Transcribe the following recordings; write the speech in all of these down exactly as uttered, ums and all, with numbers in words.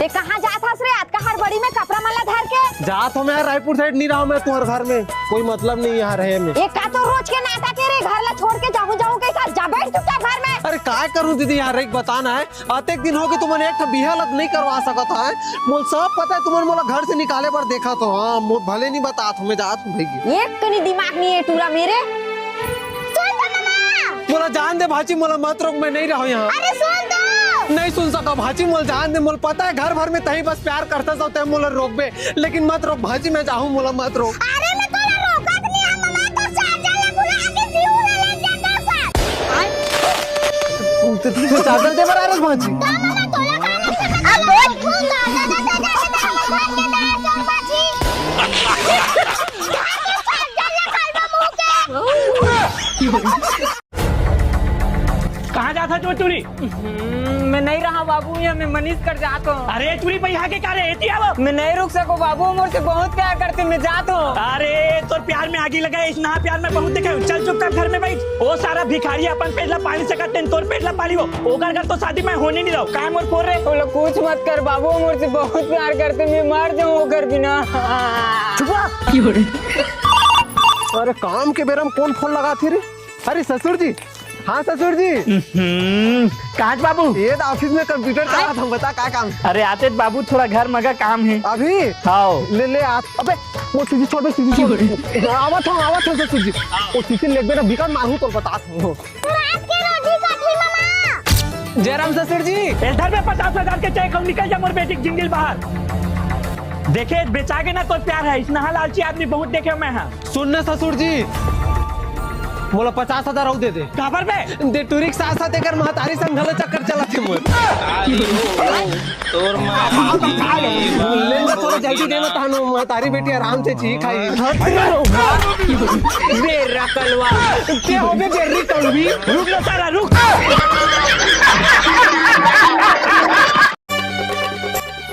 ए, कहाँ जात हस रे? अतका हड़बड़ी में कपड़ा मन ला धर के। जात हो मैं रायपुर side, नहीं रहा मैं तुम्हारे घर में, कोई मतलब नहीं यहाँ रहे में। ए, का तो रोज के नाटक है रे, घर ला छोड़ के जाहूँ जाहूँ के, का जा बैठ चुपचाप घर में। अरे काय करूँ दीदी, यहाँ रह के बताना है, अतेक दिन हो गए तुमन एक ठा बिहा ला नहीं करवा सकत है। मोला सब पता है, तुमन मोला घर से निकाले बर देखत हो। हाँ, मो-, भले नहीं बतात हो, मैं जात हूँ भैया। एक कनी दिमाग नहीं है टूरा मेरे। सुन तो मामा। मोला जान दे भाची, मोला मत रोक, मैं नहीं रहूँ यहाँ। अरे सुन तो। नहीं सुन सका भाची, मोला जान दे, मोला पता है घर भर में तही बस प्यार करता तो तय मोला रोकबे, लेकिन मत रोक भाची, मैं जाहूँ, मोला मत रोक। अरे मैं तोला रोकत नहीं है मामा, तो चार्जर ला भुला के जीव ला ले जा तोर साथ। तू, तू चार्जर दे बर आ रहा भाची? का मामा तोला का लगता है? अब बहुत खूब मारता था, था, था, था, था, हमर घर के दार तोर पाछी। घर के चार्जर ला खाल में मुंह के। कहाँ जात हस चोर टूरी? हम्म, मैं नहीं रहा बाबू, यहाँ मैं मनीष कर जात हूँ। अरे चूरी भाई, यहाँ के का रे? एती आवा। मैं नहीं रुक सको बाबू, मोर से बहुत प्यार करते, मैं जात हूँ। अरे तोर प्यार में आगी लगा है, इतना प्यार मैं बहुत देखे हूँ। चल चुपचाप घर में बैठ। ओ सारा भिखारी अपन पेट ला पाली सकत तेन, तोर पेट ला पाली वो। ओकर घर तो शादी मैं होने नहीं दो। काय मोर फोन रे? बोलो कुछ मत कर बाबू, मोर से बहुत प्यार करते, मैं मर जाऊँ ओकर बिना। चुप रह। अरे काम के बेरा में कौन फोन लगा थे रे? अरे ससुर जी, हाँ ससुर जी। हम्म, कहाँ बाबू? ये तो ऑफिस में कंप्यूटर चला था, बता का काम? अरे आते बाबू, थोड़ा घर मगा काम है। अभी? हाँ। ले ले आ। अबे वो सीधी छोड़, बे सीधी छोड़। आवत हूँ, आवत हूँ ससुर जी। वो सीधी लेट बेटा बिकट मारू तो बता हूँ। रात के रोटी कथी मामा? जयराम ससुर जी। इधर में पचास हजार के चेक हम निकल जा मोर बेटी के जिंदगी बाहर। देखे बेचा के ना तो प्यार है, इतना लालची आदमी बहुत देखे मैं हाँ। सुन ना ससुर जी, मोला पचास हजार अउ दे दे। काबर बे? दे टूरी के साथ साथ एकर महतारी संग घलो चक्कर चलत हे मोर। तोर माँ। ले ना थोड़ा जल्दी दे ना, तहानो महतारी बेटी आराम से जी खाई। बेर्रा कलवा। के हो बे बेर्री कलवी? रुक ना सारा, रुक।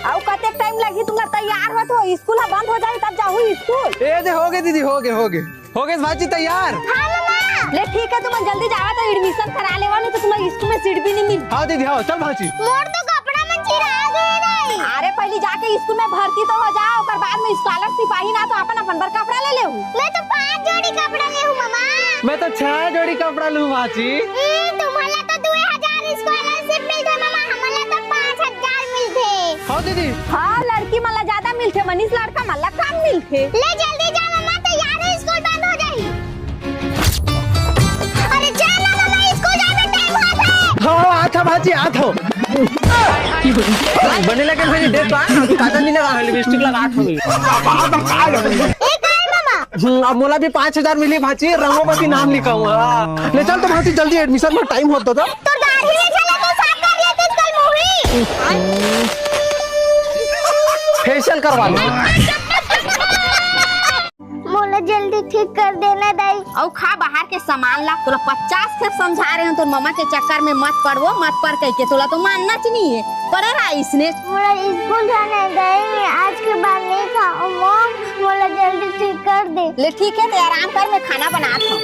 अउ कतेक टाइम लगही तुमला तैयार होत हो? स्कूल ह बंद हो जाही तब जाहू स्कूल। ए दे, होगे दीदी, होगे, होगे। होगे भांची तैयार। हाँ मामा। ले ठीक है, तुमन जल्दी जावा तो एडमिशन करा लेवा, नहीं तो तुमला स्कूल में सीट भी नहीं मिल। हाँ दीदी, हाँ, चल भांची। मोर तो कपड़ा मन चिरा गए नहीं। अरे पहली जाके स्कूल में भर्ती तो हो जाओ, ओकर बाद में स्कॉलरशिप आही ना तो अपन अपन बर कपड़ा ले लेहू। मैं तो पांच जोड़ी कपड़ा लेहू मामा। मैं तो छह जोड़ी कपड़ा लूँ भांची। ए, तुम्हारा तो दो हजार स्कॉलरशिप मिलथे मामा, हमला तो पाँच हजार मिलथे। हाँ दीदी। हाँ, लड़की मन ला ज्यादा मिलथे, मनीष लड़का मन ला कम मिलथे। ले जल्दी जा मामा, तैयार है, स्कूल बंद हो जाही। अरे जा ना मामा, स्कूल जाए में टाइम होत है। हाँ, हाँ, आत हँव भांची, आत हँव। बने लगे भांची, देख तो, काजल नहीं लगा, लिपस्टिक लगा, आत हँव। ए, काय मामा? हम्म, अब मोला भी पाँच हजार मिली भांची, रंगों में भी नाम लिखाऊंगा। ले चल तो भांची जल्दी, एडमिशन में टाइम होत तो। तोर दाढ़ी नहीं चला तो साफ कर लिया तें कल मूवी। फेशियल करवा ले। मोला जल्दी ठीक कर देना दाई। अउ खा बाहर के सामान ला, तोला पचास खेप समझा रहे हँव, तोर ममा के चक्कर में मत पड़वो, मत पड़ कहिके, तोला तो मानना च नहीं है। पड़े रहा इसने। मोला स्कूल जाना है, दाई, मैं आज के बाद नहीं खाऊँ। मॉम, मोला जल्दी ठीक कर दे। ले ठीक है, ते आराम कर, मैं खाना बनात हँव।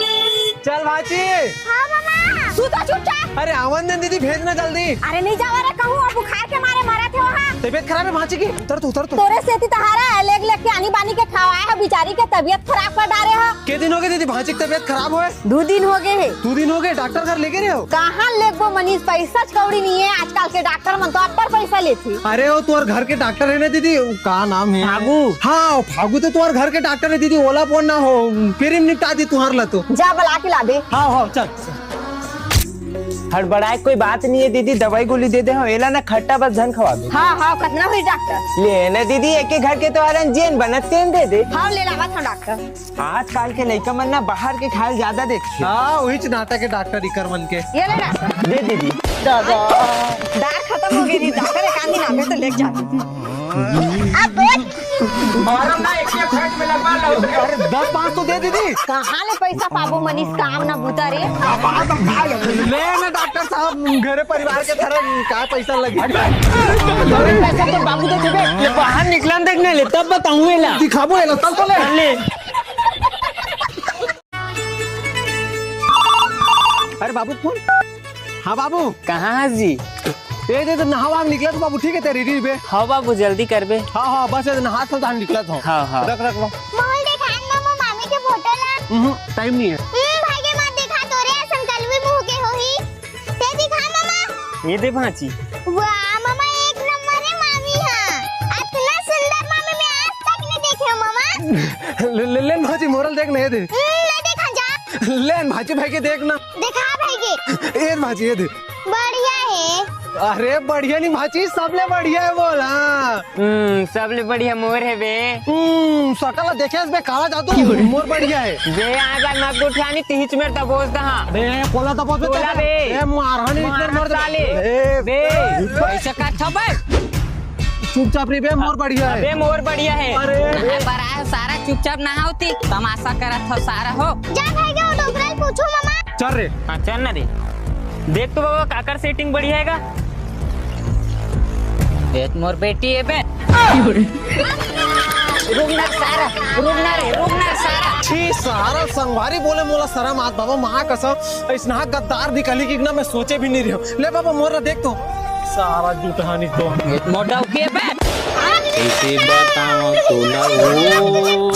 चल भांची। हाँ मामा। सुता चुपचाप। अरे आवन दे दीदी, भेज ना जल्दी। अरे नहीं जावा रे कहूँ, अब बुखार के मारे मरत हे वहाँ। तबीयत खराब है भांची की, उतर तो, उतर तो। तोरे सेती तहारा लेग लेग के आनी बानी के खवाए है, बिचारी के तबीयत खराब कर डारे हो। के दिन हो गए दीदी भांची की तबीयत खराब होए? दू दिन हो गए है। दू दिन हो गए, डॉक्टर घर लेगे रहे हो? कहाँ लेगबो मनीष, पैसा कौड़ी नहीं है, आजकल के डॉक्टर मन तो अब्बड़ पैसा लेथे। अरे वो तुम्हार घर के डॉक्टर है ना दीदी, वो का नाम है? फागू। हाँ, फागू तो तुम्हार घर के डॉक्टर है दीदी, ओला फोन ना हो, फ्री में निपटा दी तुम्हार ला तो। जा बला के ला दे। हाँ, हाँ, चल। हड़बड़ाए कोई बात नहीं है दीदी, दवाई गोली दे दे हो, एला ना खट्टा बस झन खवा दे। हाँ, हाँ, कतना हुई डॉक्टर? ले ना दीदी, एक एक घर के तो हरन जेन बनत तेन दे दे। हाँ, ले लावत हँव डॉक्टर। आजकल के लइका मन ना बाहर के खाए ज्यादा देखथे। हाँ, वही च नाटक है डॉक्टर इकर मन के। ये ले डॉक्टर। दे दीदी। दादा। दार खत्म हो गई, डॉक्टर एक आदमी नामे तो लेके जाते। अब मारम ना, एक एक फैट में लगवा लो। अरे दस पाँच तो दे दीदी। कहाँ ले पैसा पाबो मनीष, काम ना बूता रे। ले ना डॉक्टर साहब, घरे परिवार के थरन का पैसा लगे। अरे पैसा तो बाबू दे देबे। ले बाहर निकलन देख ना ले, तब बताऊँ एला। दिखाबो एला, तब तो ले। ले। अरे बाबू फोन। हाँ बाबू। कहाँ हस जी? ए दे, दे, नहावा निकलत बाबू, ठीक है, तेरी री बे। हाँ बाबू, जल्दी कर बे। हाँ, हाँ, बस ये नहा तो धान निकलत हो। हाँ, हाँ। रख, रख लो। मोहल देखान मामा मामी के फोटो ला। हम्म, टाइम नहीं है। हम्म, भाई के मत देखा, तोरे असन कलवी मुंह के होही। ते दिखा मामा। ये दे भांची। वाह मामा, एक नंबर है मामी, हाँ। इतना सुंदर मामी मैं आज तक नहीं देखे हूँ मामा। ले, ले, ले भांची, मोरल देख ना, ये दे। हम्म, नहीं देखा जा। ले भांची भाई के देख ना। देखा भाई के। ए भांची, ये दे। बढ़िया है। अरे बढ़िया नहीं भांची, सबले बढ़िया है बोल, हाँ। हम्म, सबले बढ़िया मोर है बे। हम्म, सकल देखे बे, काला जादू, मोर बढ़िया है। बे आगा नक उठानी तिहिच मेर दबोच दहा। बे, कोला दबोच बे, कोला बे। ए, मारहानी मारा इधर मर दे। साले। ए, बे, ए, कैसे करथा बे? चुपचाप रही बे, मोर बढ़िया है। अबे मोर बढ़िया है। अरे। नहाए बर आए हो सारा, चुपचाप नहाओ ती, तमाशा करत हो सारा हो। जा भाई के डोकरा ल पूछो मामा। चल रे। हाँ, चल ना रे। देख तो बाबा, काकर सेटिंग बढ़िया है का? ये तो मोर बेटी है बे। रुक ना सारा, रुक ना रे, रुक ना सारा। छी, सारा संगवारी बोले मोला शरम आत बाबा, माँ कसम, इसना गद्दार निकली कि ना, मैं सोचे भी नहीं रही हूँ। ले बाबा, मोर ला देख तो। सारा जूठहानी तो। मोटा हो गया बे। कैसे बताऊं तोला वो?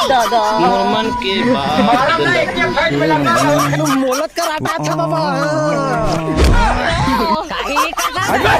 दादा। मोर मन के बात। मोलत कराटा था बाबा। काहे ये करता?